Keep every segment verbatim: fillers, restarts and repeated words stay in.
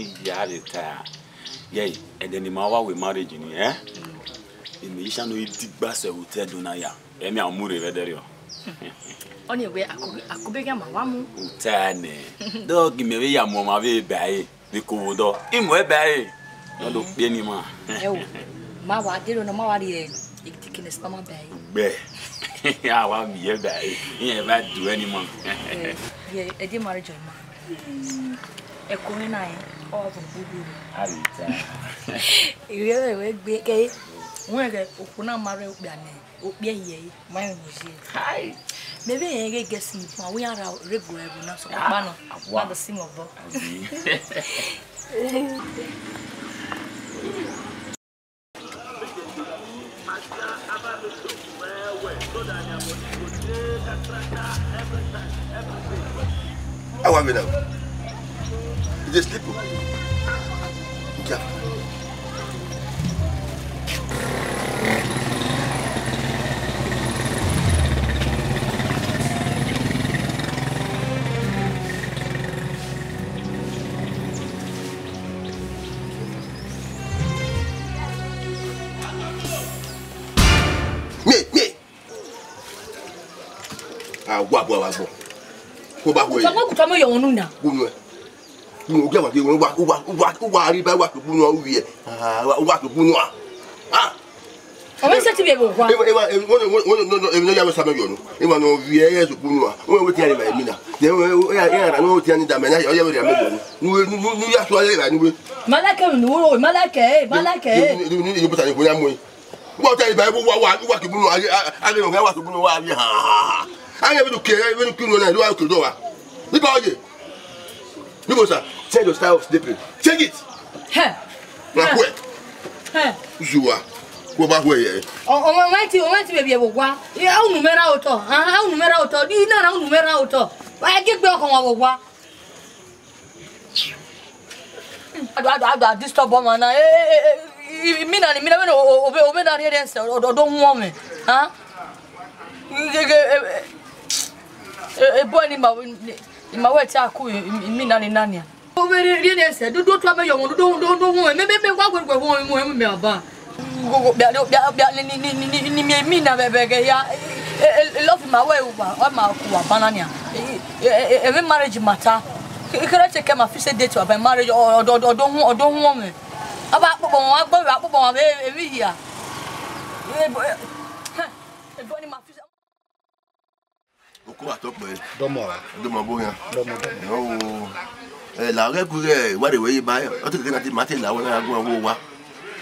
Ya vbe ta. Ye, ẹdẹ ne ima wa wẹ marriage ni, eh? Imẹ i sha no i digba sẹ hotel do na ya. Ẹmia mu rre vbe ẹdẹrriọ. Ọni wẹ akobe, akobe gha ma wa mu. Hotel nẹ. Dọghe imẹ vbe ya mu ọmwa vbe ba ẹre, vbe ko vbo dọ. I mu ẹre ba ẹre. Ọ do kpie ni ma. Ẹ o, ma wa, dero nọ, ma wa rhie, eh, tikines ma ma ba ẹre. Gbẹ. A wa miẹn ba ẹre. Iran va du ẹre ni ma. Eh, yeah, ẹ dẹ marriage ọ ma. Ẹko mwẹ na rẹn, ọ vbe gbe uwu rre. Arita. Ivbi ẹmwẹ wẹ gbe ke, wẹ ghe okhuo na ma rre okpia nẹ, okpia hiẹ ẹre, ma rẹn vbe ye. Hai. Mẹ vbe rẹn ghe guest ni fan, wẹ iran ra rre gu ẹvbo na, sokpan ọkpa nọ, Ah, wa. Ma do si mwẹ obọ. Abi. How are we now? You dey sleep o? Be careful. Mie, mie. A wa bu a wa gbọ. Ko ba hu ẹre. Ọmọ kuta mẹ yọ unu na. Unu ẹ. Unu ogia wa gbe wa wa wa wa ri ba wa to bunu a uwi ẹ. Ah, wa wa to bunu a. Ah. Ọmọ ẹsẹ ti bẹ bọ wa. Eva eva eva no no no no no ya mẹ sa mẹ yọ no. Eva no vi ẹ ye to bunu a. Wẹ wẹ ti a eva mi na. Ye wẹ ya ya no ti a ni da mẹ na ya ya wẹ ya mẹ yọ no. Nu nu nu ya so a eva nu we. Malake nu wo, malake, malake. Ni ni ni ni yo bota ni ko ya mu. Wa ta iba wa wa wa ki bunu a a a wa ki bunu wa a ha. A ye bi du ke bi du ki nu na wa ki do wa. Ni ba oye. Ni bo sa, change your style of sleeping. Change it. He. Na kue. He. Zuwa. Ko ba hue ye. O o wa ti o wa ti be bi e wo wa. A unu mẹ ra otọ. A unu mẹ ra otọ. Di na ra unu mẹ ra otọ. Wa gi gbe ọkọ wa wo wa. Adu adu adu disturb ọmọ na. Eh, eh, eh, eh, mi na ni mi na vbene o o o na rhie ẹsẹ ọ do wọn mwẹ. Ha? Gege e boy ni ma ni ma wẹ te a ku mi na ni na nia. O vbe rhie ẹsẹ do do tua mẹ yọ wọn do do do wọn mwẹ mẹ mẹ wa wẹ wẹ wọn mwẹ mwẹ aba. Ni mi mi na vbe vbe ghe ya. Love ma wẹ wa ọ ma ku wa bana nia. Emwi marriage matter. Kere te ke ma fix a date about marriage, ọ do ọ do ọ do wọn mwẹ. Aba kpokpo wọn, agbo vbe kpokpo wọn vbe emwi hia. Ebo ni ma fix. Oko atọ kpẹ. Dọmọ ra. Dọmọ bo yan. Dọmọ dọmọ. Yo. Eh, la ghe ku ghe wa de we yi ba. O te ke na ti ma te la wona ya gun wo wa.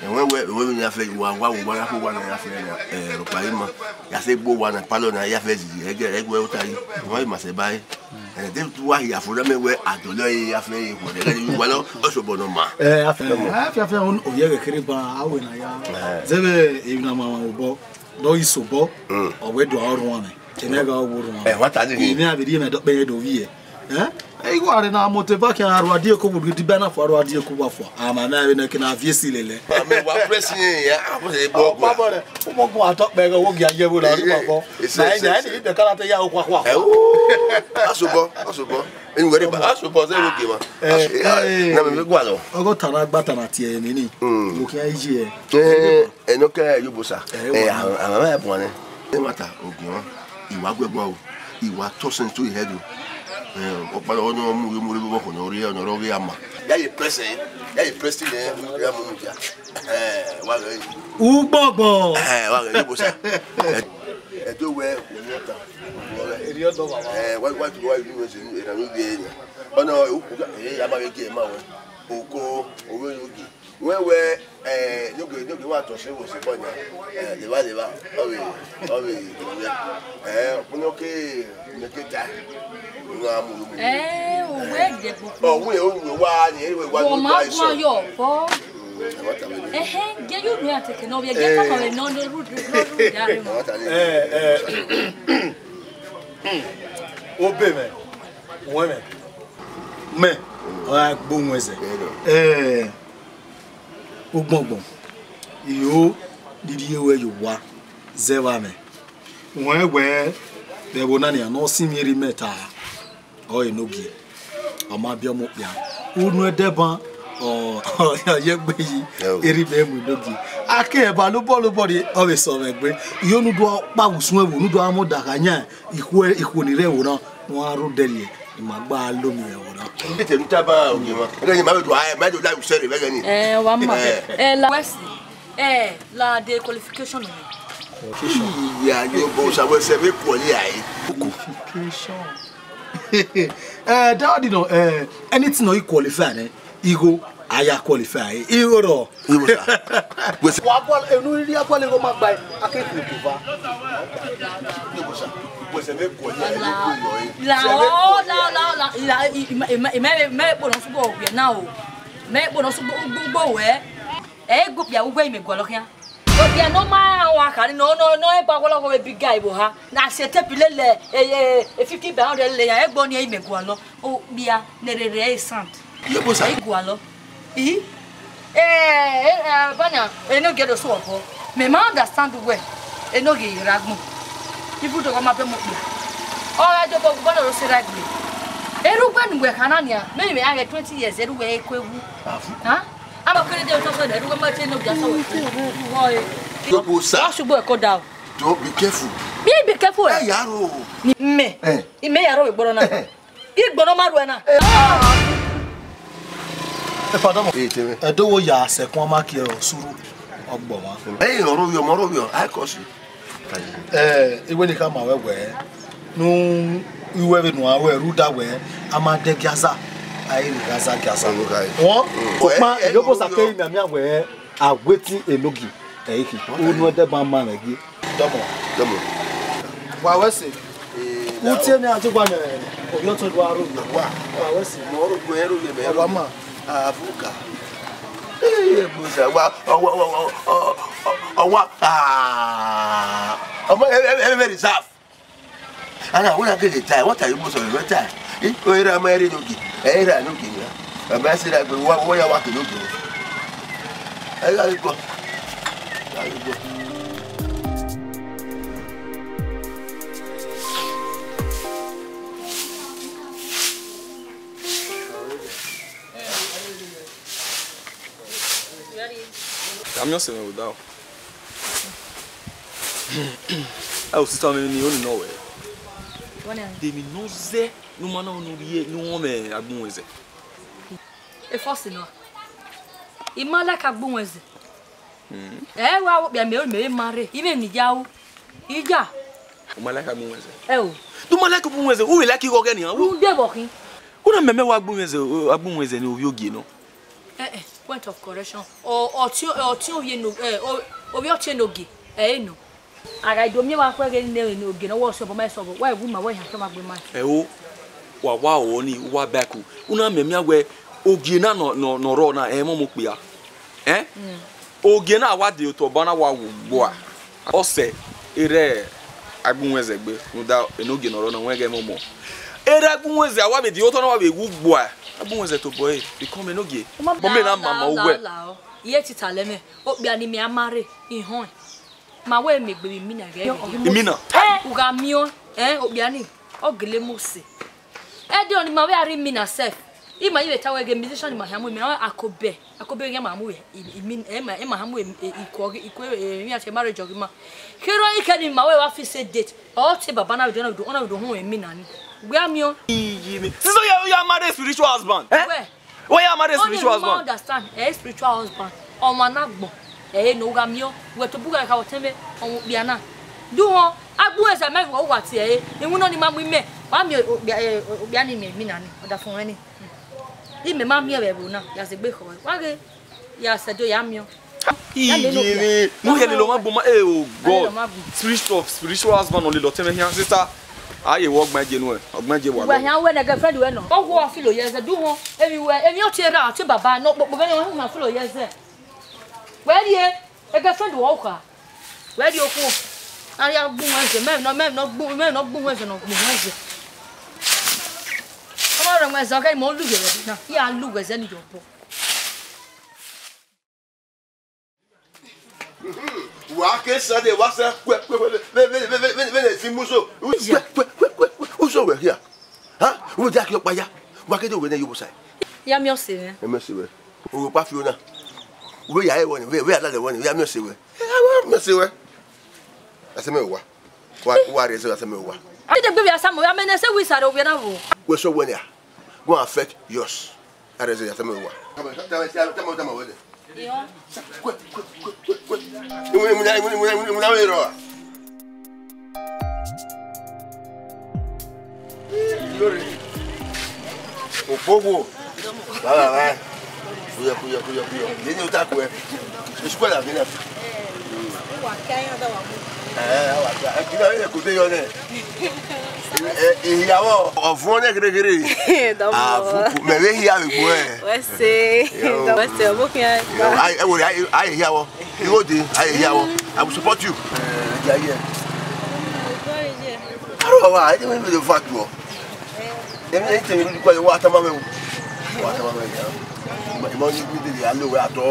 Ẹwẹ wẹ ẹwẹ mi ya fẹ wa wa wa ya fo wa na ya fẹ na. Eh, ro pa ima. Ya se gbo wa na palo na ya fẹ zizi ẹgẹ ẹgẹ o ta yi. Wa ima se ba. Eh, de tu wa ya fo na me wẹ adolo ya fẹ yi ko de ga ni wa lo o so bo no ma. Eh, afẹ mo. Afẹ afẹ o ye ghe kere ba awe na ya. Zebe ina ma ma obo. Do isobo. Ọ wẹ do a rhuan mẹ. Emẹ gha wo rhuan. Eh, wa ta ni. Emẹ a vbe rhie mẹ dọkpẹ ye do viẹ. Eh? Igho a rre na moto eva khian a rua die ko vbe diba na fua, a rua die ko wa fua. A ma mẹ a vbe nẹ ke na viẹ esi lele. A mẹ wa press ye ya, a ko se gbo gbo. Ọkpa bọ rẹ, u mọ gun atọ kpẹ ghe wo gia ye vbo na ru ma bọ. Na ẹ nya ẹni ibe kara te ya okwa kwa. Eh, o. Asobọ, asobọ. Eni wẹrẹ ba, asobọ se wo ge ma. Eh, eh. Na me gua lọ. Ọgọ tana gba tana tie ni ni. Wo khian iye. Eh, eno ke yo bosa. Eh, a ma ma bọ ne. E ma ta ogun. Iwa guẹguẹ o, iwa tọ sẹn to ihe do. Ọkpara ọnọ mu yo mu rre vbọ khọ ne ọ rre ọnọ rọ ghe ama. Ya ye press ẹ, ya ye press ẹ, ya mu mu dia. Wa ghe. Ugbọgbọ. Wa ghe, ibo sa. Ẹ do wẹ, uwọ ta. Eri ọdọ baba. Wa wa wa ibi wẹ se, era no bi ẹ nya. Ọnọ, e ya ma ghe gie ma wẹ. Oko, owe yo gi. Wẹ wẹ, eh, noge noge wa tọ se wo se bọ nya. Eh, leva leva, ọ vbe, ọ vbe, eh, ọkpọnọ ke, ne ke ta. Nga mu lu mu. Eh, uwe de gbogbo. Ọ wẹ o wẹ wa ni, e wẹ wa. Wo ni ma wa iso. Gun ayọ bọ. Mm, ẹ wa ta mi. Ehe, je yu nu ateke no, ye je ta ma no no ru ru ru ya re mo. Ẹ wa ta mi. Eh, eh. Obe mẹ, wẹ mẹ. Mẹ, ọ gha gbe ohun ẹzẹ. Eh. Ugbọngbọn, I ho rhirhi ru ẹre ye owa zẹ vba mwẹ. Wẹ wẹ vbe ẹvbo na nian ne ọ sinmwi erha imẹ ta, ọre ne ogie, ọ ma biẹ ọmọ okpia. Unu ẹdẹban, Ọ, ọ, ọ, ye egbe yi, Yo. Erha mwẹ mu enogie. A ke eba lobọ lobọ rre, ọ vbe sẹ mwẹ egbe. Iyo ne u do kpa vbe usun ẹvbo, ne u do mu ọdagha yan, ikhuo, ikhuo ni rre ẹvbo na, ne a rre odẹ rrie, I ma gba lo miẹn vbe ẹvbo na. Ete ne u tama ogie mwa. Ẹghẹ ne ima vbe do, a, ima do la usẹ rre vbe ẹghẹ ni. Eh, wa ma. Eh. Eh, la, wẹ si. Eh, la the qualification of it. Iya, yo, bro, sa wẹ sẹ vbe qualify. Qualification. Eh, that one, you know, eh, anything no qualify, eh, igho, a ya qualify, eh, igho rọ. Igho sa. Wẹ sẹ. Wa gua, enu ri a gua le igho ma gba, a ke fi otu va. Igho sa. Wẹ sẹ vbe qualify, igho rọ, eh. La, sẹ vbe o, la, qualify. La, la, la, i, i, i, i, mẹ, mẹ, mẹ, mẹ kpo nọ sugbo ọgbiẹ na o. Mẹ kpo nọ sugbo, ugbo, ugbo wẹ. Ẹ i gbe okpia uwẹ imẹ gualọ khian. Okpia ne ọ ma rẹn ọmwa khare nọ, nọ, nọ, ẹ gba wọlọghọ vbe big guy vbe oha. Na sẹ tape lele, e, e, e fifty by hundred lele yan, ẹ gbe ọnii imẹ gualọ. Okpia ne rere ẹ i sound. Iye bosa. Ẹ i gualọ. I? Eh, eh, eh, bana, enogie do sẹ obọ. Mẹ ma understand wẹ, enogie ye rre agbọn. Even though wa ma bẹ mu okpia. Ọ gha do bọ, bana do sẹ ra gbe. Erha uwẹ ne uwẹ kha na nian, mẹ, mẹ a ghẹ twenty years, erha uwẹ ku egwu. Afu. Ha? Ama kere de otọ sọ nẹ, erha uwẹ ma te enogie asọ wẹ. Wọ e. Iye bosa. Wa sugbo ẹko da o. Don't be careful. Be, be careful, eh. Ẹ ya ro. Ni mẹ. Eh. I mẹ ya ro vbe gbọrọ na. Eh. Igbọnọ ma ruẹ na. Epa dọmọ. Ee, tẹmẹ. Ẹdẹ wo ya sẹkun ọma kie ọ suru ọgbọ mwa. Ẹyin ọrọ ovbiọ, ọmọ ọrọ ovbiọ, I curse you. Eh, iwe ni khama wẹ wẹ, nu iwe vbe nu a wẹ rhunmwuda wẹ, a ma dẹ giaza, a i rhie ghaza giaza. Ọnrẹn. Wọn, mm, sokpan, eh, eh, Iyobosa keghi mianmian wẹ, a waiting enogie, ẹ i khin. Unu ẹdẹ ba ma mwẹ gie. Dọmọ. Dọmọ. Wa wẹ sẹ. Eh, u tie ne a zẹ uwa nẹ, ovbi ọtẹn do aro. Wa. Wa wẹ sẹ. Mẹ ọrọ gue ẹro ye mẹ. Wa ma. Avuka. Eh, Iyobosa, wa, ọ, wa, wa, wa, ọ, ọ, ọ, wa, ah. Ọmọ, ẹ, ẹ, ẹ, ẹ, reserve. Ana, wẹ a gele ta, wẹ ta Iyobosa, wẹ ta. Eh, o ra ma ẹre nogie, ẹ ra nogie na. Baba sẹ ra gbe, wa, wa ya wa ke nogie. Ẹ gha gbe. Gha gbe. Ka miẹn ọse mwẹ vbe odaro. Ẹ o, sister, vbene I ro nii nọ wẹ. Wẹ nẹ? De emwi ne ọ zẹ ne u ma na ne u rhie ne u họn mwẹ Agbunwẹzẹ? E first nọ. I ma like Agbunwẹzẹ. Hmm. Ẹ wa wo kpia mẹ, mẹ vbe ma rre. I mwẹ ne I ya ru. I ya. U ma like Agbunwẹzẹ? Ẹ o. De u ma like Agbunwẹzẹ? U vbe like igho ọghẹ nian? Rhunmwuda vbọ khin? U na mẹmẹ wẹ Agbunwẹzẹ, Agbunwẹzẹ ne ovbi ogie nọ. Eh, eh, point of correction. Ọ, ọtiẹn, ọtiẹn ovbi eno, eh, o-, ovbi ọtiẹn enogie, ẹ i nọ. A gha do miẹn vbe akhuẹ ghe ne enogie nọ, wẹ ọ sẹ obọ, ma sẹ obọ, wa wu ma, wẹ hia tọ ma gbe ma. Ẹ o, wa wa ọre nii, u wa back u. U na miẹn miẹn wẹ ogie na nọ, nọ, nọ rrọọ na, ẹ i mwẹ ọmọ okpia. Eh? Mm. Ogie na wa de otọ ọba na wa wu ugbua. Ọsẹ, erha Agbunwẹzẹ gbe, rhunmwuda enogie ne ọ rrọọ na, wẹ ghẹ mwẹ ọmọ. Erha Agbunwẹzẹ, a wa vbe de otọ na, wa vbe wu ugbua. Agbunwẹzẹ tobọ ẹre, become enogie. Ọmọ mẹ na ma ma uwẹ. Iye tita lẹ mwẹ, okpia ne imẹ a ma rre, I họn. Ma wẹ mẹ egbe vbe imina ghẹ. Imina? Eh, u gha miẹn, eh, okpia ni, ọ gele mu ose. Ẹdẹ ọnii ma vbe a rhie imina sef. I ma ye vbe ta wẹ ghe musician ni ma hia mu imina, akobẹ, akobẹ iran ma mu i, i, imina, ẹ ma, ẹ ma hia mu i, i, ikuo ghi, ikuo, eh, iran te marriage ọghe ima. Kherọ ikẹ ni ma wẹ wa fix a date. Ọ te baba na vbe do, ọ na vbe do, ọ na vbe do họn imina ni. Wẹ a miẹn. Iyi ni. Sister, you, you are married spiritual husband. Eh? Wẹ? Why you marry a spiritual husband? Understand, ẹ i spiritual husband. Ọmwa ne agbọn, ẹ i nọ, u gha miẹn, wẹ tobọ u gha kha otẹn mwẹ, ọmwa okpia na. Do họn, Agbunwẹzẹ ma vbe uwa tie ẹre, iwinna ni ma mu imẹ, wa miẹn okpia, eh, okpia ni miẹn imina ni, ọdafẹn mwẹ ni. Imẹ ma miẹn vbe ẹvbo na, ya zẹ egbe khọ, wa ghe, ya sẹ do ya miẹn. Iye, mu hẹlẹ lọ ma gboma, eh, oh God. Spirit of spiritual husband, only lọ tẹmẹ hian, sister. Aye, wọ gbẹn je nuẹ, ọ gbẹn je wa. Wẹ lọ. Hian wẹ ne girlfriend wẹ nọ. Ọ wọ filo ye ẹzẹ du họn. Emwi wẹ, emwi ọ tie ra, ọ tie baba, nọ kpokpo vẹ nọ, ọ filo ye ẹzẹ. Wẹ rrie, e girlfriend wọ kha. Wẹ rrie okhuo. A ya gbu wẹ ẹzẹ, mẹ nọ, mẹ nọ gbu, mẹ nọ gbu wẹ ẹzẹ, nọ gbu wẹ ẹzẹ. Ọmọ rẹ wẹ ẹzẹ, ọ kẹ mọ lu yẹ na. Ya lu wẹ ẹzẹ ni yọ bọ. Wa ke Sunday, wa sẹ kue, kue, kue, vbene fi muso. Kue, kue, kue, kue, kue, uso wẹ hia. Ha? Wo dia ki ọkpa ya. Wa ke do wẹ nẹ yo bosa. Ya miẹn ọse mwẹ. Ẹ miẹn ọse mwẹ. Uwẹ ọkpa fi ona. Uwẹ ya ẹvbo ni, uwẹ, uwẹ ya lele ẹvbo ni, uwẹ ya miẹn ọse wẹ. Uwẹ ya miẹn ọse wẹ. Asẹ mẹ wa. Wa, wa rhie ẹzọ asẹ mẹ wa. Dede gbe vbe Asamu, a mẹ ne sẹ wẹ isare ovbi na vbo. Wẹ sẹ wẹ nia. Go and fetch yours. A rhie ẹzọ asẹ mẹ wa. Tama, tama, tama, tama wẹ dẹ. Iyo. Kue, kue, kue, kue, kue. Iwẹ, iwẹ, iwẹ, iwẹ, iwẹ, iwẹ, iwẹ, iwẹ. Lórí. Òpópó. Bàbá, bàbá. Kúyọ, kúyọ, kúyọ, kúyọ. Yìí ni ó takò ẹ. Oṣù kọ́lá mi náà. Ẹ, àwa kí ẹ kí náà yẹ kó dé yọ náà. Ẹ, ìyàwó ọ̀fun ọ̀nà gẹ́gẹ́rẹ́. Dọ́mọ. Àbùkù, mẹ̀rẹ̀ ìyá mi gbọ́ ẹ. Wẹ́sẹ̀. Yo. Wẹ́sẹ̀, ọmọ kí ẹ. Yo, ẹ wò rẹ̀, ayé ìyàwó. Igho de, ayé ìyàwó. I will support you. Ẹ, ayé. Aro wa, ẹ jẹ́ mi lè fa tu ọ. Èmi ẹ tẹ̀lé mi kọ́ ẹ, wá tá máa mẹ́wò. Wá tá máa mẹ́wò. Ìmọ̀ ní gbígbé lè alẹ́ òwe àtọ́.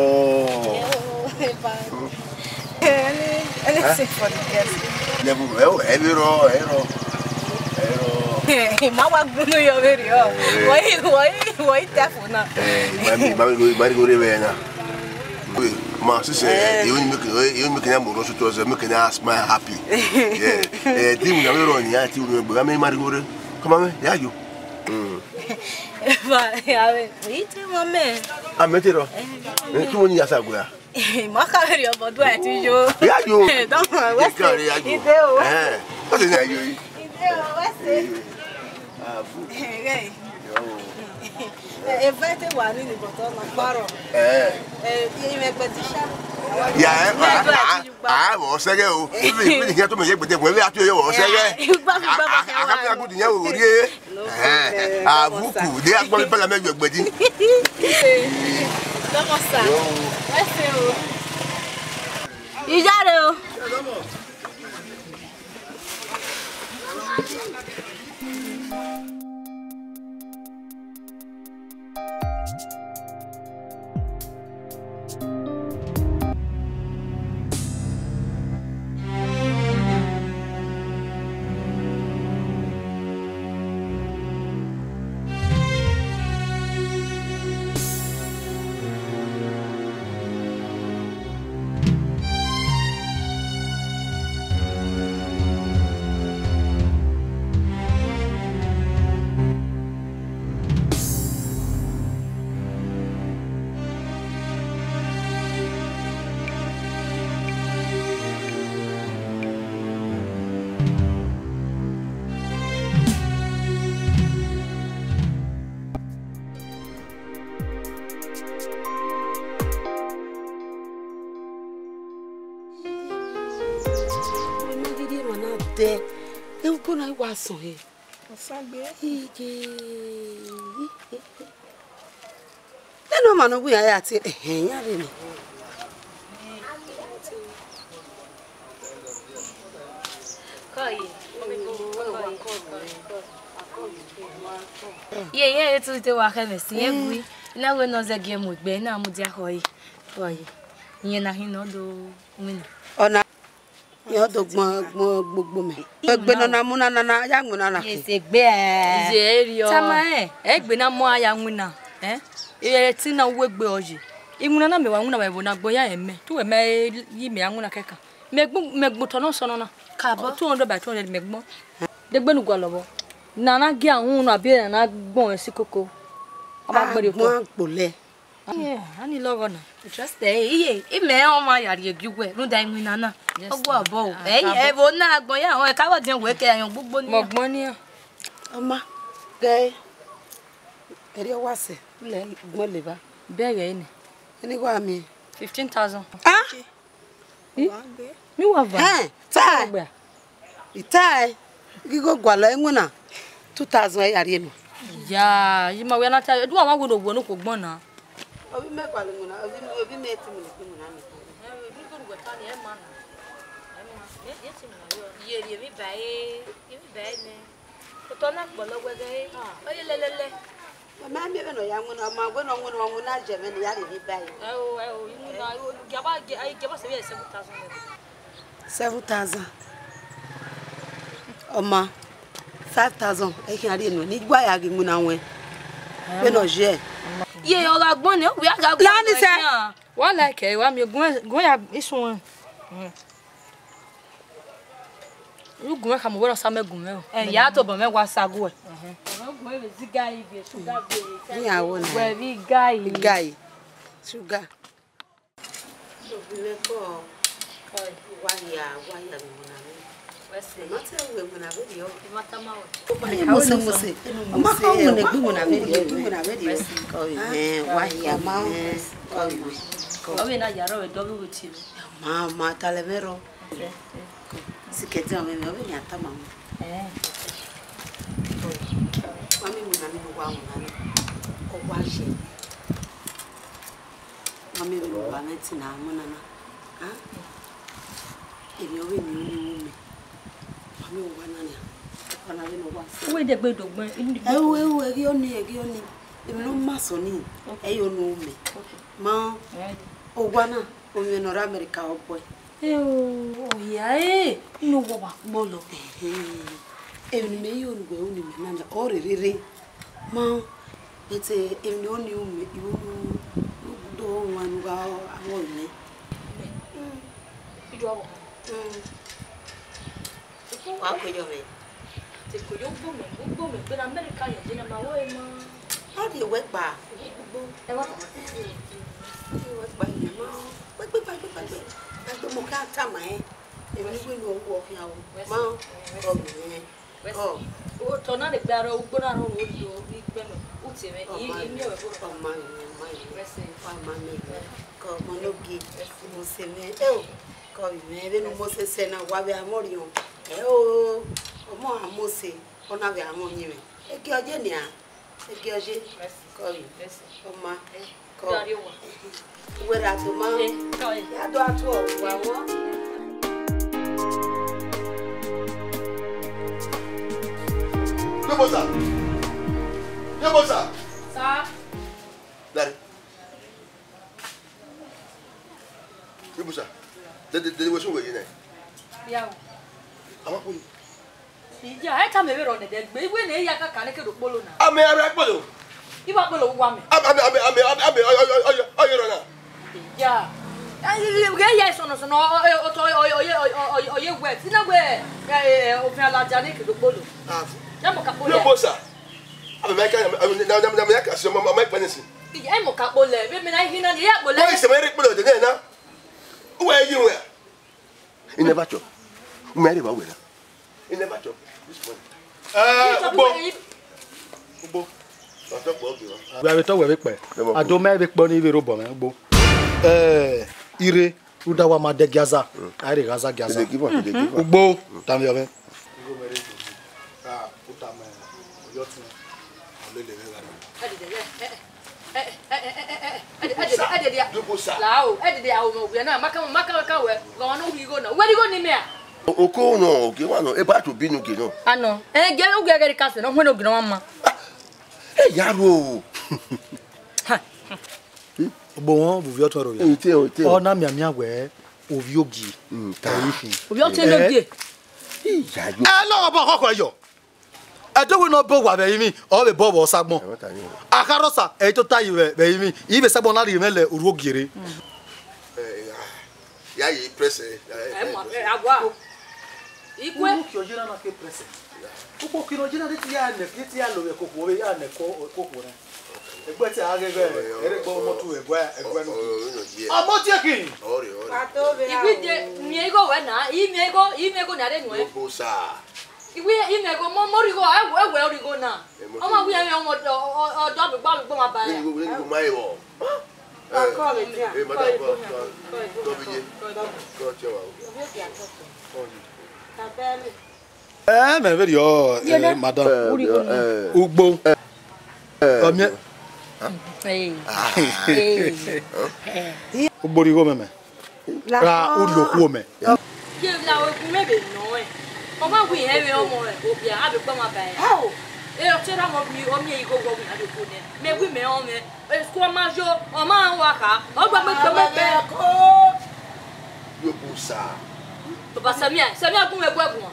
Anything for the girls. Level, ẹ wò, ẹ bí rọ, ẹ rọ, ẹ rọ. Ẹ, ma wa gbunu yọ vbe rriọ. Wọ́n yìí, wọ́n yìí, wọ́n yìí tẹ fún náà. Ẹ, ìmọ̀ mi, ìmọ̀ mi, ìmọ̀ mi, ìmọ̀ mi, ìmọ̀ mi, ìmọ̀ mi. Ma sisi, eh, you make, you make na moro so to us, make na smile happy. Yeah. Eh, di una me run ya ti una gbe me mari gore. Come on, ya yo. Mm. Ba, ya we, ite mo me. A me te ro. Eh, tu mo ni ya sa gbe a. Ma ka veri obo do e ti yo. Ya yo. Don't worry, we say. Ide o. Eh. What is that yo? Ide o, we say. Abu. Hey. Yo. Eva te wa ni ni bọtọ na kparo. Eh. Eh, ye me gbẹdisha. Ya, eh, a, a, a, vọ sẹgẹ o. Ibi, ibi ni to me ye gbede, we a to ye vọ sẹgẹ. Igba, igba, a, a, a, a, a, good ni o ri e. Eh, abuku, de a gbọ mi bala me ye gbedi. Come on, sir. Yo. Ẹ ṣé o. Iyare o. Emagiri emwa na dẹ, ugbo na wa sọn hẹ. Ọsagbe. Ije. Ena ọmwa ne ọ wẹ iran ya tie, ẹhẹn, iran rre nẹ. Ye, ye, etu te wa khẹ mwẹ si, ye gui. I na wẹ ne ọ zẹ gie mu egbe, I na mudia khọ ẹre. Khọ ẹre. Iyẹn na hin ne ọ do winna. Ọna. Iran do gbọn, gbọn gbogbo mẹ. Egbe nọ na mu na na na, ya mu na na. Yes, egbe ẹ. Iye eriọ. Tama ẹ. Egbe na mu a ya winna, eh? Ẹ ti na wegbe ọ ye. Iwinna na mẹ wa winna wa ẹvbo na gbọn ya ẹmẹ. Tu wẹ mẹ yi mẹ ya winna kẹkan. Mẹ gbọn, mẹ gbọn otọ nọ sọ nọ na. Kabọ. Two hundred by two hundred mẹ gbọn. Degbe nu gualọ vbọ. Na na gie ahun na bie na gbọn ẹsi koko. A ma gbẹn rhie otọ. Agbọn agbolẹ. Yeah, a ni lọghọ na. Just eh, iye, imẹ ọmwa ya rhie gie uwẹ, rhunmwuda iwinna na. Yes, ọgua ma. Ọbọ o. Ah, ẹyin, kabọ. Ẹvbo na agbọn ya họn, ẹka vbe ọdiọn wẹ kẹ ayọn gbogbo ni. Mẹ ọgbọn nian. Ọma, gẹ, ẹrriọ wa sẹ, lẹ gbọn leva. Bẹghe nẹ. Ẹni wa miẹn. Fifteen thousand. Ah! Ih, mi wa va. Hẹn, tae. Wa gbe a? I tae, I ghi gho gualọ iwinna two thousand ya rhie nọ. Ya, yi ma wẹ na tae, du wa wa wẹ ne owẹ ne okhuo gbọn na. Ovbi mẹ gualọ iwinna, ovbi mẹ, ovbi mẹ te iwinna, iwinna mẹ. Ye rhie emwi ba ẹre, emwi ba ẹre nẹ. Otọ na kpọlọ wẹghe, ọ ye lẹlẹlẹ. Ọ ma miẹn vbene ọ ya winna, ọ ma wẹ ne ọ winna, ọ winna jẹ vbene ya rhie emwi ba ẹre. Ẹ o, ẹ o, iwinna, ẹ o, gie a ba, gie, gie a ba sẹ vbe seven thousand naira. Seven thousand. Ọma, five thousand, ẹ khian rhie nuẹn, ne I gua ya ghi winna ruẹn. Vbene ọ ye. Ye, ọ gha gbọn nẹ, wẹ a gha gbọn. La ni sẹ. Wa like ẹ, wa miẹn gun, gun ya isun. Ru gun mwẹ khama wẹ ne ọ sa mẹ gun mwẹ o. Ẹ, ya tobọ mwẹ wa sa guẹ. Ọmọ gun mwẹ vbe zẹ igari vbe sugar vbe. Iran wo na? Wẹ vbe igari. Igari. Sugar. Ovbi mwẹ kọ, wa ya, wa ya vbe iwinna mwẹ. Wẹ sẹ. Mẹ ma te wẹ iwinna vberriọ. Mẹ ma tama wẹ. Mose, Mose. Ọ ma kọ wẹ ne egbe iwinna vberriọ. Egbe iwinna vberriọ. Wẹ sẹ. Kọ vbe mwẹ, wa ya ma. Kọ vbe mwẹ. Ọ vbe na ya rrọọ vbe dọghe vbe tie mwẹ. Ma, ma, talẹ mwẹ rrọọ. Sikẹtin ọmọ mwẹ, ọ vbe yan tama mwẹ. Eh. Wa miẹn iwinna ni ne uwa winna ni, ọ wa ye. Wa miẹn vbene uwa mwẹ ẹtin na mu nana. Ah? Emwi ọ vbe miẹn unu mẹ. Wa miẹn uwa na nian. Uwa na vbene ọ wa sẹ. Uwẹ dẹgbe do gbẹn. Ẹo, ẹo, ẹghiọ ni, ẹghiọ ni. Emwi ne ọ ma sẹ ọnii, ẹ i re unu mẹ. Ma, owa na, ovbi mwẹ ne ọ rre America ọ bọe. Eo, ọ hia, eh, inu owa wa kpọlọ. Ẹhẹn. Emwi ne imẹ i ru ne uwẹ ru ne imẹ na nian, ọ rherhe rre. Ma, but, eh, emwi ne ọ ni ru mẹ, I ru ne u do wan ne u gha ghọ mwẹ. Mm. I do ghọ. Mm. Wa ko yo mwẹ. Te ko yo gbo mẹ, gbo mẹ, gbe ne America yẹn, je ne ma wo emọ. Ọ rhie wẹ kpa. Ẹ ma ta. Ọ rhie wẹ kpa, ẹ ma. Gbe, gbe, gbe, gbe, gbe. Gbe mo ka tama ẹn. Emwi ne uwẹ ne ọ wu ọ khian o. Ma, ọ mẹ. Ọ. Otọ na le gbe aro, ugbo na rhọrọ ori o, ni gbe mẹ. U tie mwẹ, i, i miẹn wẹ bro. Ọ ma mẹ, ọ ma mẹ. Wẹ sẹ. Ọ ma mẹ. Kọ ọmọ ne ogie, Mose mwẹ. Eo, kọ vbe mwẹ, vbene Mose sẹ na, wa vbe amọ riọn. Ẹ o, ọmọ a Mose, ọ na vbe amọ yin mwẹ. Ege ọ ye nian, ege ọ ye. Kọ vbe. Ọ ma. Kọ. Uwẹ ra do ma. Ya do atuọ, wa wọ. Debosa. Debosa. Sir. Dare. Ibusa. Dede, dede, wẹ sẹ wẹ ye nẹ? Ya o. Ama kpolo. Iya, ẹ ta mẹ vberriọ nẹ dẹ gbe. Iwe ne ya ka ka ne ke do kpolo na. Amẹ ara kpolo. Iwa kpolo wa mẹ. Amẹ, amẹ, amẹ, amẹ, amẹ, ọ, ọ, ọ, ọ, ọ, ọ, ọ, ọ, na. Iya. Ẹ, ẹ, ẹ, ẹ, ya sọnọ, sọnọ, ọ, ọ, ọ, ọ, ọ, ọ, ọ, ọ, ọ, ye wẹ. Sina wẹ, ẹ, ẹ, ẹ, ovin alaja ne ke do kpolo. Ah. Ya mọ ka kpolo. Debosa. Amẹ ma ka, amẹ, amẹ, na, na, na, ma ka si, ma, ma, ma, ma, Iya, ẹ mọ ka kpolo, vbe mẹ na i hi na, ya kpolo. Why is my kpolo de na? Who are you? He never chop. Mary wa wena. He never chop this morning. Eh, ugbo. Ugbo. Ọtọ kpọ oge wa. Wẹ vbe tọ wẹ vbe kpẹ. Ado mẹ vbe kpọ ni vbe robọ mẹ ugbo. Eh, ire, rhunmwuda wa ma dẹ Gaza. A rre Gaza, Gaza. Ugbo, tama mwẹ. Ka uta mẹ, oyọ tun, ọ lele vbe gha na. Ẹdede, ẹdede, ẹdede, ẹdede, ẹdede, ẹdede, la o, ẹdede, a o mẹ owiẹ na, ma ka, ma ka, ma ka wẹ, gha ọmwa ne u rhie igho na, wẹ rhie igho ne imẹ a? Oko nọ, ogie wa nọ, eba to binu gie nọ. Anọ, ẹ, gie ugie ẹghẹ rhie kasẹ nọ, wẹ ne ogie nọ ma. E ya ro. Ugbo wọn vbe ovbi ọtẹn ro ya. Ete, ete. Ọ na mianmian wẹ ovbi ogie. Mm, ta. Ovbi ọtẹn ne ogie. Iya yo. Ẹ lọ ọbọ kọkọ yọ. Ẹdẹ wẹ ne ọ bọ owa vbe ẹrinmwi, ọ vbe bọ vbe ọsa agbọn. Ẹ, wẹ ta ni. Akharọsa, ẹ i tota yi vbe, vbe ẹrinmwi, i vbe sẹ agbọn na rhie mwẹ lẹ orhu ogie rre. Ẹ, ya, ya ye press, ẹ, ya ye press. Ẹ, ma, ẹ, agua. Ikue. Uki oyi na na ke press. Ukpo kiro oyi na de ti ya nẹ, de ti ya lo vbe koko, ya nẹ ko, koko nẹ. Egbe te a ghe ghe, ere gbe ọmọ tu egbe, egbe nu. Ọmọ tie khin. Ore, ore. Iwide, miẹn igho wẹ na, i miẹn igho, i miẹn igho na re nuẹ. Obosa. Iwi, i miẹn igho, mo, mo rhie igho, ẹwẹ, ẹwẹ rhie igho na. Ọmọ wi ẹmwẹ ọmọ ọdọ, ọdọ gba gba ma ba ya. Ni igho, ni igho ma evọ. Kọ vbe dia. Eh, madam, kọ, kọ, kọ vbe ye. Kọ tie wa o. Kọ ye. Tabẹni. Ẹ, mẹ vberriọ, eh, madam. Ugbo. Ọmiẹ. Ugbo rhie igho mẹ mẹ. Ra urhi okhuo mẹ. Ye la ogun mẹ vbe nọ ẹ. Ọ ma wẹ irẹn vbe ọmọ rẹ, obia, a vbe kpọmwa ba ẹre. Ẹ o. E, ọ te ra mọ mi, ọ miẹn igho wọ wẹ a vbe kpo nẹ. Mẹ wẹ mẹ ọmwẹ. Esikẹ ọ ma yo, ọ ma wa kha. Ọ gba mẹ kpẹmẹ kpẹ. Yo, bosa. Baba Samia, Samia gun mẹ guẹ guan.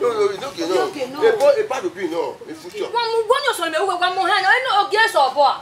Yo, yo, it's okay, no. It's okay, no. Ebo, eba do be, no. It's okay. Wa mu, wa mu osọ mẹ, wa mu hẹn, no, no, ogie sẹ ọbọ a.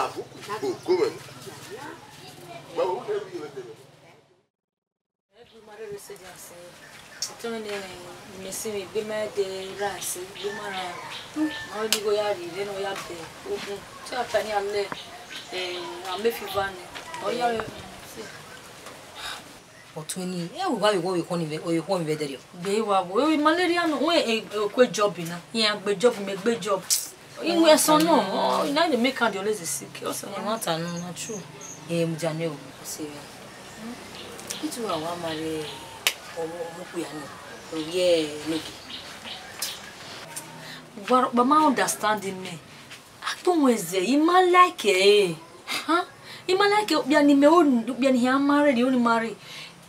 Ah, vuku, go, go, man. Well, who gave you the Ẹgbẹe ma rherhe sẹ dia sẹ. Ọtẹn ne mẹ si vbe egbe ma de ra ẹse, egbe ma ra. Ma ni go ya rhie vbe ne ọ ya bẹ ogun. Te a ta ni a lẹ, eh, a mẹ fi va nẹ. Ọ ya vbe. Ọtẹn ni, ẹ, wa vbe wọ vbe kọn ni vbe, o vbe kọn vbe dẹrriọ. Gbe wa wo, e malaria no, we, e, e, kue job na. Iran gbe job, mẹ gbe job. Iwẹ ẹsọn nọ, ọ, na dey make am dey always dey sick. Ọsẹ nọ. Ẹ, ma ta nọ, na true. Ẹ, mudia nẹ o. Serious. Itu wa wa ma rre ọmọ, ọmọ okpia nọ. Ovbi enogie. Wa, wa ma understand me. Agbọn wẹ zẹ, I ma like ẹre. Huh? I ma like okpia ni mẹ, okpia ni hia ma rre, ni oni ma rre.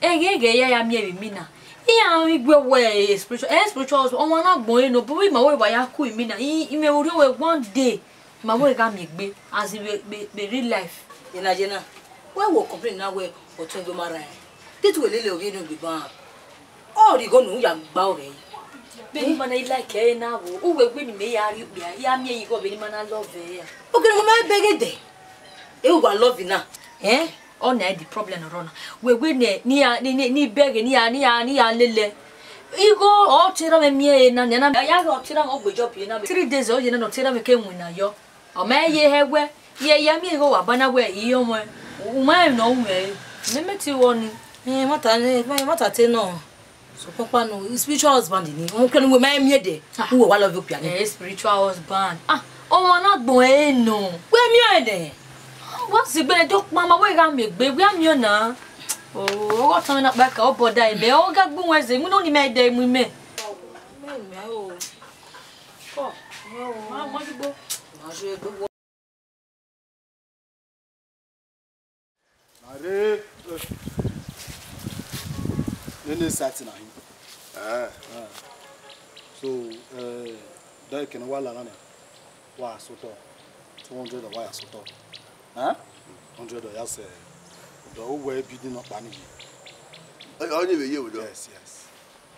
Ẹghẹ ẹghẹ ya ya miẹn vbe imina. Iran ghi gue wẹ spiritual, eh, spiritual husband, ọmwa na gbẹn ọre nọ, but ima wẹ wa ya ku imina. I, I mwẹ orhiọn wẹ one day, ima wẹ gha miẹn egbe, as in vbe, vbe, vbe real life. Yena, yena, wẹ wo complain na wẹ ọtẹn egbe ma ra ẹre. Te tu wẹ lele ovbi enogie ban. Ọ rhie igho ne u ya gba ọghẹ. Vbene ima na i like ẹre na vbo, uwẹ wẹ ne imẹ ya rhie okpia, ya miẹn igho vbene ima na love ẹre. Okere ne ma bẹghe dẹ. E uwa love na. Eh? Ọ na the problem ọrọ na. Wẹ wẹ nẹ, ne ya, ne, ne, ne bẹghe, ne ya, ne ya, ne ya lele. Igho ọ te erha mwẹ miẹn ẹre na, ne na, ya ghe ọ te erha mwẹ, ọ gbe job ye na. Three days ọ ye na, ne ọ te erha mwẹ ke winna yọ. Ọ ma ye hẹ wẹ, ye ya miẹn igho wa ba na wẹ, I yọ mwẹ. U ma rẹn emwi ne ọ ru mwẹ re. Mẹ, mẹ te rọ ni. Eh, ma ta, eh, ma ta te nọ. Sokpan kpa nọ, spiritual husband ni. Ọ kẹre ne uwẹ ma miẹn dẹ. Ah. Uwẹ wa love okpia ni. Eh, spiritual husband. Ah, ọmwa na gbẹn ọre nọ. Wẹ miẹn ẹre nẹ. Wa si gbe ne do kpama, wẹ gha miẹn egbe, wẹ miẹn na. Oh, ọghe ọtẹn mwẹ na kpa ka, ọ bọda imẹ, ọ gha gbe uwẹ zẹ, iwinna ni mẹ dẹ mu imẹ. Mẹ, mẹ o. Kọ. Ma, ma dugbo. Ma dugbo. Are, nene sati na hin. Eh. Eh. So, eh, da ekene wa la na, wa sotọ, two hundred wa ya sotọ. Eh? Hundred ya sẹ, dọ uwẹ building nọ kpa ni yi. Ọ, ọ ni vbe ye vbe dọ. Yes, yes.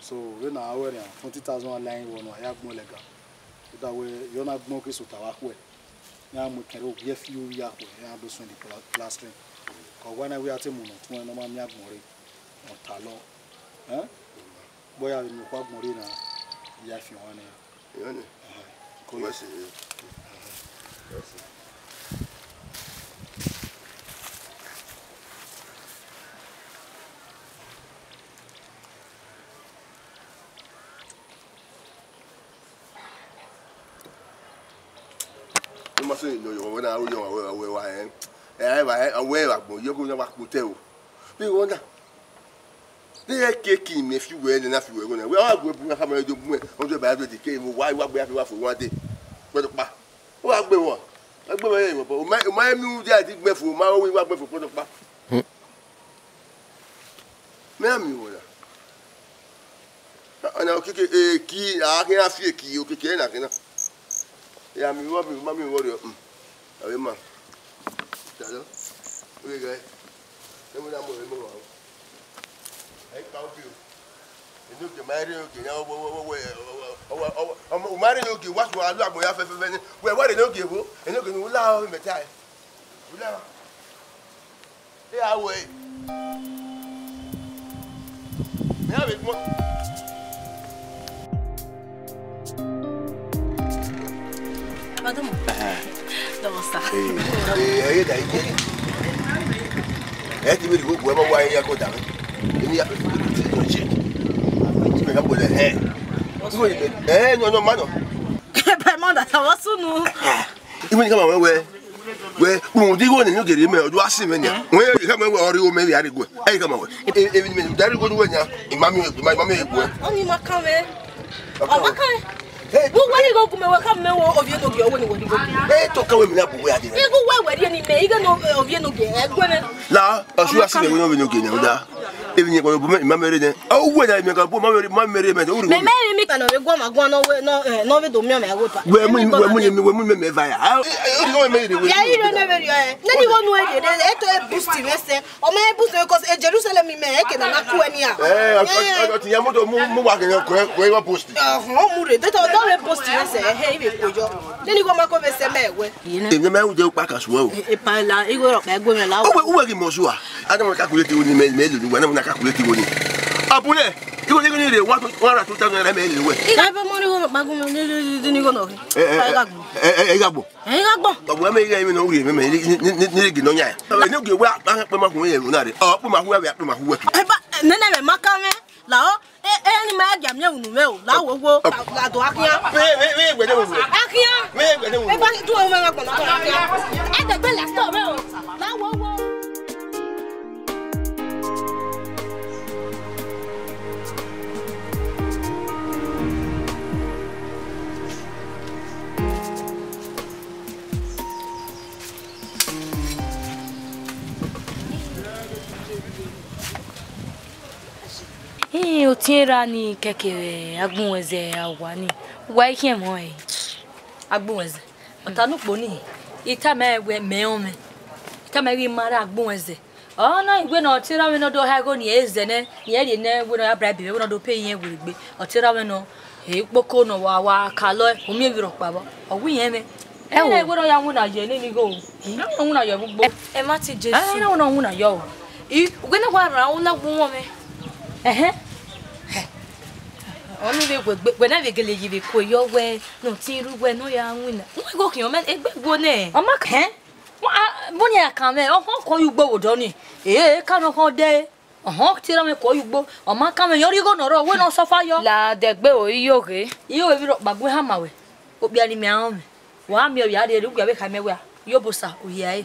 So, vbene a ru ẹre, twenty thousand wa la ẹre vbọ nọ, a ya gbọn lẹga. Rhunmwuda wẹ, yọ na gbọn ke sotọ vbe akhuẹ. Iran mu ekẹn rre ovbi ẹfi ovbi akhuẹ, iran do suẹn the pla-, plastering. Ke ọ wa na wẹ a te mu ne ọ tuẹn ne ọ ma miẹn agbọn rre, ọ ta lọ. Eh? Bọ ya vbe miẹn okhuo agbọn rre na, ya fian ọnrẹn nẹ. Ọnii. Wẹ sẹ, wẹ sẹ. Ọ ma sẹ ne ọ yọ, wẹ na ru yọ, wẹ, wẹ, wẹ, ẹ, ẹ, wẹ, ẹ, wẹ, wẹ agbọn, yọ ko na wa kpo otọ o. Vbe igho na. Vbe ẹ ke ki mẹ fi wẹ ne na fi wẹ igho na. Wẹ a gu bu na khama do bu, ọ do ba do de ke, wa, wa gbe ya fi wa fo wa de. Kpẹdọkpa. Wa gbe wa. Wa gbe wa ye, baba. O ma, o ma emi u dia di gbe fo, o ma o wa gbe fo kpẹdọkpa. Mẹ a miẹn igho na. Ọna okiekie, eki, a khian fi eki, okiekie na khian na. Ya miẹn igho, miẹn igho, ma miẹn igho rriọ. Hmm. Avbe ma. Dada. Oye ghae. Ẹ wẹ na mu ẹmwẹ ma o. Ẹ i kpa ubi o. Enogie ma rre enogie, ya wẹ, wẹ, wẹ, u ma rre enogie, wa sẹ wa lu agbọn ya fẹfẹfẹ ni. Wẹ, wẹ rre enogie vbo? Enogie ne u la ọre mẹ tae. U la. Ẹ a wẹ. Mẹ a vbe gbọn. Madam. Dọmọ sa. Ee, ee, da ike. Ẹ ti vbe rhie igho gu ẹ, ma wa ya ko da mwẹ. Eni ya fẹfẹ ti ko che. Ti mẹ ka bọlẹ hẹ. Igho ni mẹ. Ẹ, nọ, nọ, ma nọ. Bẹ ma da sa vbe sunu. Iwẹ ni ka ma wẹ wẹ. Wẹ, rhunmwuda igho ne enogie rhie mẹ, ọ do a si mwẹ nia. Wẹ, ka ma wẹ, ọ rhie igho mẹ vbe a rre guẹ. Ẹ, ka ma wẹ. E, emwi ne mẹ da rhie igho ne uwẹ nia, I ma miẹn, I ma, I ma miẹn guẹ. Ọnii ma kan mwẹ. Ọ ma kan mwẹ. Hey. Vbe uwẹ rhie igho gu mẹ, wẹ ka mẹ wẹ ovbi enogie, ọ wẹ ne uwẹ rhie igho gu mẹ. Ẹ, to ka wẹ emwi na bu uwẹ a dee. Igho uwẹ wẹ rhie ne imẹ, ighe ne ovbi enogie, ẹ guẹ mwẹ. La, ọ sẹ a si mwẹ wẹ ne ovbi enogie nia, da. Emwi ne ọ bu mẹ, I ma mẹ rre nẹ. Ọ wẹ na, emwi ne ọ bu ma mẹ rre, ma mẹ rre mẹ, o rhie igho mẹ. Mẹ, mẹ, emwi kan ne ọ vbe guọmwa guan ne ọ wẹ, ne ọ, eh, ne ọ vbe do miẹn mwẹ ẹghẹ ọba. Wẹ mu, wẹ mu, wẹ mu mẹ, mẹ va ya. Ah, eh, eh, o rhie igho mẹ rre wẹ. Ya, i rre ne vbe rriọ, eh. Nene igho nu e rre, eh, to e boost mwẹ sẹ. Ọ ma e boost mwẹ, 'cause, eh, Jerusalem mẹ, eh, ke na na ku ẹ nia. Eh, ọ, ọ, ọ, ọ, ti ya moto mu, mu wa kẹ, kẹ, kẹ, igho boost. Ọhọn, mu rre, de to, do vbe boost mwẹ sẹ, eh, i vbe kue yọ. Nene igho ma ko vbe sẹ mẹ wẹ. Emwi ne mẹ ru de ukpa ka suẹ o. E, e, pa la, igho rọ kpa gu mwẹ la. Uwẹ, uwẹ ghi mọ sua. Ada mọ calculate igho ni mẹ, mẹ lele uwẹ, na mọ na calculate igho ni. Abunẹ, igho ni ghi ni rre, one, one hundred two thousand naira mẹ lele uwẹ. Igho ebe mọ ni igho rọ kpa gu mwẹ, ni, ni, ni, ni igho nọ. Eh, eh, eh, eh, eh, igho agbọn. Eh, igho agbọn. Ọ bu mẹ igho emwi ne ọ rhie mẹ, mẹ, ni, ni, ni, ni, ni ghi nọ yan. Enogie wẹ a kpe ma hu ye na rre. Ọ kpe ma hu wẹ, a kpe ma hu wẹ. Eba, nene mwẹ ma ka mwẹ. La o, e, e, ni ma ya gia miẹn unu mwẹ o, la wo wo, la do akhian. Vbe, vbe, vbe, vbe, vbe, vbe. Akhian. Vbe, vbe, vbe, vbe. Eba, tu o mwẹ gha gbọna akhian. Ẹ dẹgbe la stop mwẹ o, la wo wo. Hin, otiẹn erha ni kẹkẹ vbe Agbọn Ẹzẹ a wa ni, wa i khian ẹmwẹ ọnrẹn. Agbọn Ẹzẹ, ọ ta ne ukpo ni, I tama ẹn wẹ mẹ rẹn ọmwẹ, I tama ẹn ghi ma rre Agbọn Ẹzẹ. Ọ na wẹ ne ọ te erha mwẹ ne ọ do ha igho ne irẹn zẹ nẹ, ne irẹn rhie nẹ wẹ ne ọ ya bribe mwẹ, wẹ ne ọ do pay irẹn werriegbe, ọ te erha mwẹ nọ, e kpoko ne ọ wa, wa ka lọ, u miẹn emwi rhọkpa vbọ, ọ wẹ irẹn mwẹ. Ẹ wo. Ẹnẹ wẹ ne ọ ya winna ye nene igho o. Ẹ na winna ye vbe ugbo. Ẹ ma ti Jesu. Ẹ na winna, winna ye o. I, wẹ ne wa rran u na gu wọn mwẹ. Ẹhẹn. Ọ ni vbe wẹ, wẹ na vbe gele yi vbe kue yọ wẹ, ne ọ tin rre uwẹ ne ọ ya winna. Wẹ igho khian mẹ, egbe guo nẹ. Ọ ma ka, ẹn? Wa, a, bọ ni a kan mwẹ, ọkhọn kọ ye ugbo vbe odọ ni. Ee, ka nọ khọn dẹ. Ọhọn, te erha mwẹ kọ ye ugbo, ọ ma kan mwẹ, ọ rhie igho ne ọ rrọọ, wẹ ne ọ suffer yọ. La dẹgbe o, i yo ghe. I yo vbe rhọkpa gu hama wẹ, okpia ne imẹ rẹn mwẹ. Wa miẹn ovbi a rhie, ugbia vbe kha mẹ wẹ, Iyobosa, u hia ẹre.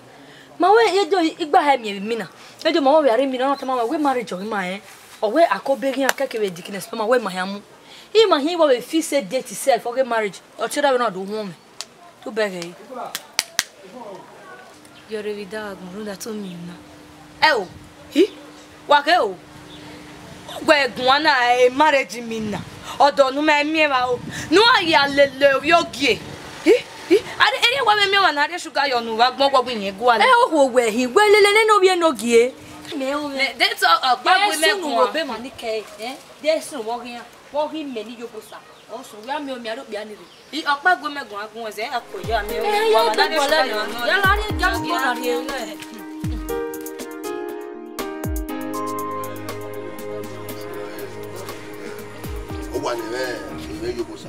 Ma wẹ, ejo igba hẹ miẹn vbe imina. Ejo ma wẹ ovbi a rhie imina, ọ na tama wẹ, wẹ marriage ọghe ima rẹn. Ọ wẹ a ko be ghian kẹkẹ vbe dikine sperma, wẹ ma hia mu. I ma hin wẹ vbe fix a date itself, ọ ghe marriage. Ọ te erha mwẹ na do huọn mwẹ. Tu bẹghe ẹre. Yọ rre vbe idagha agbọn rhunmwuda te ọ miẹn emwi na. Ẹ o, hi, wa khe o. Ugbẹ guan na, e marriage imina. Ọdọ ne u ma miẹn evba o. Ne u gha ya lele ovbi ogie. Hi, hi, a rhie, erriọ wa vbe miẹn ọmwa ne a rhie sugar yọ ne u vbe agbọn ọgwọgwọ iyẹn gualọ. Ẹ o, wẹ hin, wẹ lele nene ovbi enogie. Mẹ o, mẹ. Mẹ, de te ọkpa gu mẹ guan. Be ma ni kẹ, eh? De sun vbọ ghian. Vbọ ghi mẹ ne Iyobosa. Ọ sẹ, wẹ a miẹn ọmọ a rhie okpia ni rre. I, ọkpa gu mẹ guan gun ẹzẹ, a ko ya miẹn. Eh, ya wa na do rhie gbọlẹ sugar na. Yọ nọ. Ya la rhie ja ugbo na rhie nẹ. Ọ wa ne mwẹ, mwẹ Iyobosa.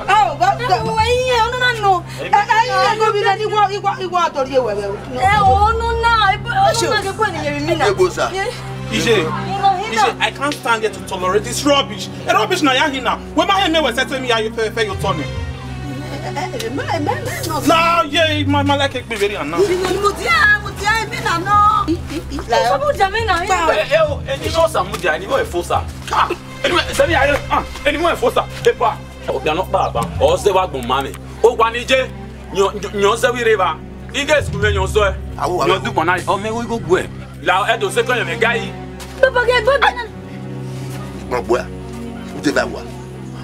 Oh, God, God. Ẹ, ẹ, ẹ, ẹ, go bi na ni igua, igua, igua ọdọ rrie wẹ, wẹ. Ẹ, ọnọ na, ebe, ọnọ na ke kue ni yevbe imina. Ebo sa. Eh. Ije, Ije, I can't stand here to tolerate this rubbish. A rubbish na ya hina. Wẹ ma he mẹ wẹ sẹtin ya ye fẹ, fẹ yo tọ nẹ. Ẹ, ẹ, ẹ, mẹ, mẹ, mẹ nọ. Na ye ma, ma like egbe veri ana. Mudia, mudia, imina nọ. Samudia, imina. Ẹ, ẹ, o, eni no Samudia, eni no efosa. Ah, eni no, sẹmi aye, ah, eni no efosa. Epa. Ọkpia nọ kpa ba, ọ zẹ vbe agbọn ma mwẹ. Owa ni je, yọn, yọn zẹ vbe rre evba. Ighẹ school mwẹ yọn zọe. Awo, awo. Yọn dugbo na, ọ mẹ igho igho guẹ. La ẹdẹ osẹe kọyọ mwẹ ga yi. Baba gẹ gbọdọ. Gbọgbọ a, u te va wa.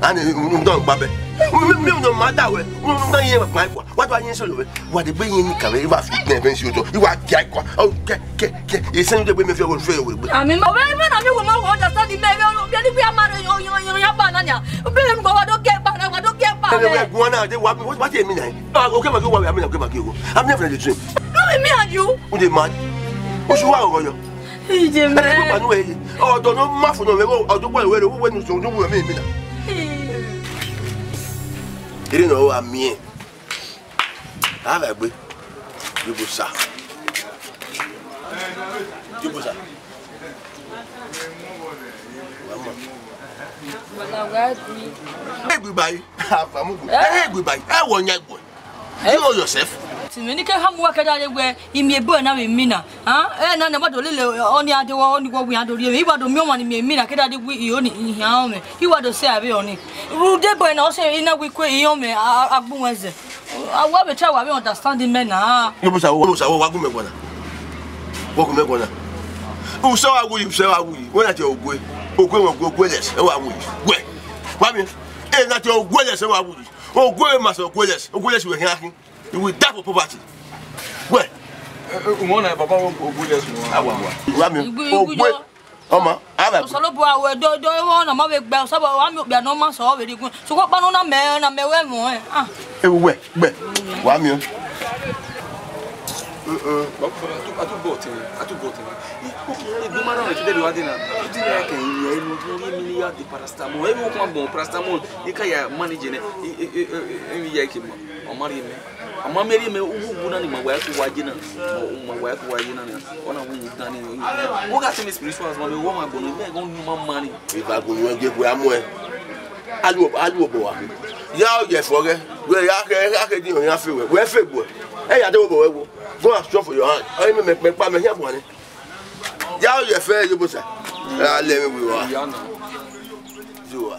A ni u dọn gba bẹ. Mi, mi, mi, u nọ ma da wẹ. U nọ ma yẹn kpa ikua. Wa do a yẹn solo wẹ. Wa de gbe yẹn ni ka wẹ, i wa fi gbẹn bẹ si otọ. I wa gia ikua. Ọ, kẹ, kẹ, kẹ. Esen de gbe mi fi ọwọ fi ọwọ gbe. Ami ma, ọbẹ mẹ na mi wo ma wo understand mẹ, ọbẹ ni gbe ama re yo yo yo ya ba na nia. Ọbẹ ni wa do ge ba na, wa do ge ba. Ẹni wẹ gu na de wa mi, wa ti emi na. Ah, okay, ma ge wa, ami na, okay, ma ge wo. Ami na fẹ de tun. No be me and you. U de mad. U su wa ọghọ yọ. Ije mẹ. Ẹni wẹ ba nu wẹ. Ọdọ nọ ma fo nọ wẹ, ọdọ gba wẹ, wẹ nu so, ọdọ wẹ mi mi na. Ire nọ wa miẹn. A vbe gbe. Ibusa. Ibusa. Egbe bai, afamugu. Eh? Egbe bai, ẹ wọ yan egbe. You know yourself. Ti mwẹ ni ke ha mu wa kẹdẹ wẹ, imiebo na vbe mi na. Ah, ẹ na na ma do lele ọni a de wọ, ọni wọ wi a do rhie mwẹ. I wa do miẹn ọmwa ni miẹn mi na kẹdẹ de wi i oni i hian ọmwẹ. I wa do sẹ avbe ọni. Rhunmwuda ebo na ọ sẹ i na wi kue i ọmwẹ a, a, a gbu wẹn zẹ. A wa vbe try wa vbe understand mẹ na. Yo, Musa, wo, Musa, wo, wa gu mẹ guan na. Wa gu mẹ guan na. Usẹ wa wu yi, usẹ wa wu yi. Wẹ na tie ogue. Ogue wọn gu ogue less. Ẹ wa wu yi. Wẹ. Wa mi. Ẹ na tie ogue less, ẹ wa wu yi. Ogue ma sẹ ogue less. Ogue less wẹ hian hin. You will die for poverty. Wẹ. Umo na baba wo ogue less wọn. Awa wa. Wa mi. Igwe, igwe Ogue. Jọ. Ọma, a vbe Osanobua wẹ do do ẹmwẹ ọna ma vbe gbe, Osanobua wa miẹn okpia ne ọ ma sẹ ọre vbe rhie igun. Sokpan ọkpa ne ọ na mẹ, ọ na mẹ wẹ ẹmwẹ ọnrẹn. Ah. Ewu wẹ, gbẹ, wa miẹn. Mm, mm. Baba, a tu, a tu bọ tẹ, a tu bọ tẹ. I, okay, egbe ma na rẹ ti de wa de na. I ti na ke yin ẹ nu, yin mi ni ya de paracetamol. Ẹ wo kuma bọ paracetamol. I ka ya manage nẹ. I, i, i, i, i ya ke ma. Ọ ma rhie mẹ. Ọ ma mẹ rhie mẹ, uwu uwu na ni ma wa ku wa ye na. Ma wa ku wa ye na ni. Ọ na wu dan ni. Wo ga sẹ mi spiritual ma mẹ, wo ma gbọnọ, mẹ gọ ni ma ma ni. Eva gun wẹ je gbe amu ẹ. Alu, alu obọ wa. Ya o ye fo ghe. Wẹ ya khe, ya khe di o ya fe wẹ. Wẹ fe gbe. Ẹ ya de obọ wẹ wo. Go and strong for your hand. Ọ mẹ mẹ pa mẹ ya gua ni. Ya o ye fe ye bosa. A lẹ mẹ wi wa. Ya na. Zuwa.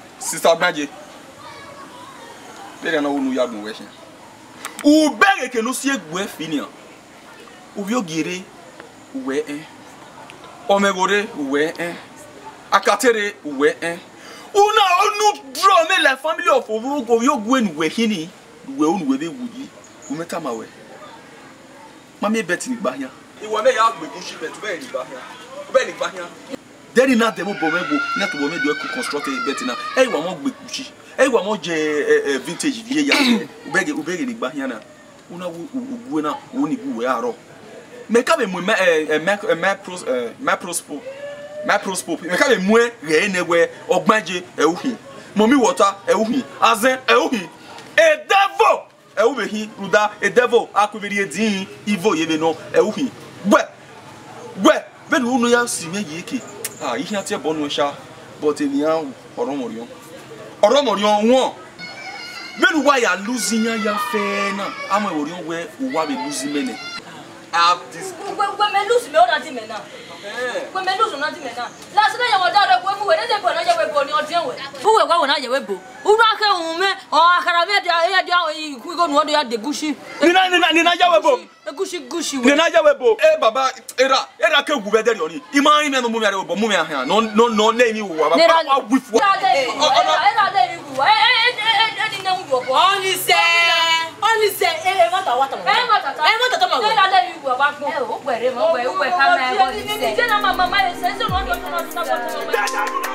Sister Ọgbanje, vbene ọ wu ne u ya gun wẹ khian. Ubẹghe ke ne u si egbe fi nian. Uvbi ogie rre, uwẹ ẹn. Ọmwẹvbo rre, uwẹ ẹn. Akate rre, uwẹ ẹn. Una onu drọ mẹ la family of ovbi ogie ne uwẹ khin ni, uwẹ unu wẹ vbe wu yi. U mẹ tama wẹ. Ma miẹn bet ni gba khian. Iwọ mẹ ya gbe Gucci bet, u bẹghe ni gba khian. U bẹghe ni gba khian. Dẹni na dẹmwẹ obọ mwẹ gbo, na tobọ mwẹ do ẹku construct bet na. Ẹ i wa mọ gbe Gucci. Ẹ i wa mọ je, eh, eh, vintage viẹ ya. U bẹghe, u bẹghe ni gba khian na. Una wu ogue na, u ni gu wẹ arọ. Mẹ ka vbe mu mẹ, eh, eh, mẹ, eh, mẹ pros, eh, mẹ prospo, mẹ prospo. Mẹ ka vbe mu ghẹ ne wẹ Ọgbanje ẹ u hin. Mọmi wọta ẹ u hin. Azẹn ẹ u hin. Edẹvo! Ẹ u vbe hin rhunmwuda edẹvo a ku vbe rhie edin ivo ye vbe nọ ẹ u hin. Wẹ, wẹ, vbene unu ya si mwẹ ye ke, ah, I khian tie ẹbọ nuẹn sha, but emwi iran ọrọmwọrriọn. Ọrọmwọrriọn wọn. Vbene uwa ya lose iran ya fẹ na, a mu ẹvbo rhiọn wẹ uwa vbe lose imẹ nẹ. I have this. Wẹ, wẹ mẹ lose mẹ, ọ na di mẹ na. Eh. Wẹ mẹ lose, ọ na di mẹ na. Last night, ya wẹ da rẹ, wẹ mu wẹ, ne de bọ na ye wẹ bo ni ọdiẹn wẹ. Uwẹ wa wẹ na ye wẹ bo. Unu a khe uhunmwu mwẹ, ọ a khara mwẹ dia, e dia, i ku igho nu ọ do ya de Gucci. Nina, nina, nina ya wẹ bo. Egushi gushi wẹ. Nina ya wẹ bo. Eh, baba, erha, erha ke wu vbe ẹdẹrriọ ni. I ma rinmwian ne ọ mu mwẹ rre obọ, mu mwẹ ahian. Nọ, nọ, nọ, ne emwi wa, baba, wa wi fua. Erha de emwi wa, erha de emwi wa. Eh, eh, eh, eh, eh, ni ne wu obọ. Ọnise, ọnise, eh, eh, mọta wa tama. Eh, mọta ta. Eh, mọta tama. Erha de emwi wa, ba gbọn. Eh, o gbẹre mọ, o gbẹ, o gbẹ ka na ẹbọ ni sẹ. Ni je na ma, ma, ma, ese, ese, no, no, no, no, no, no.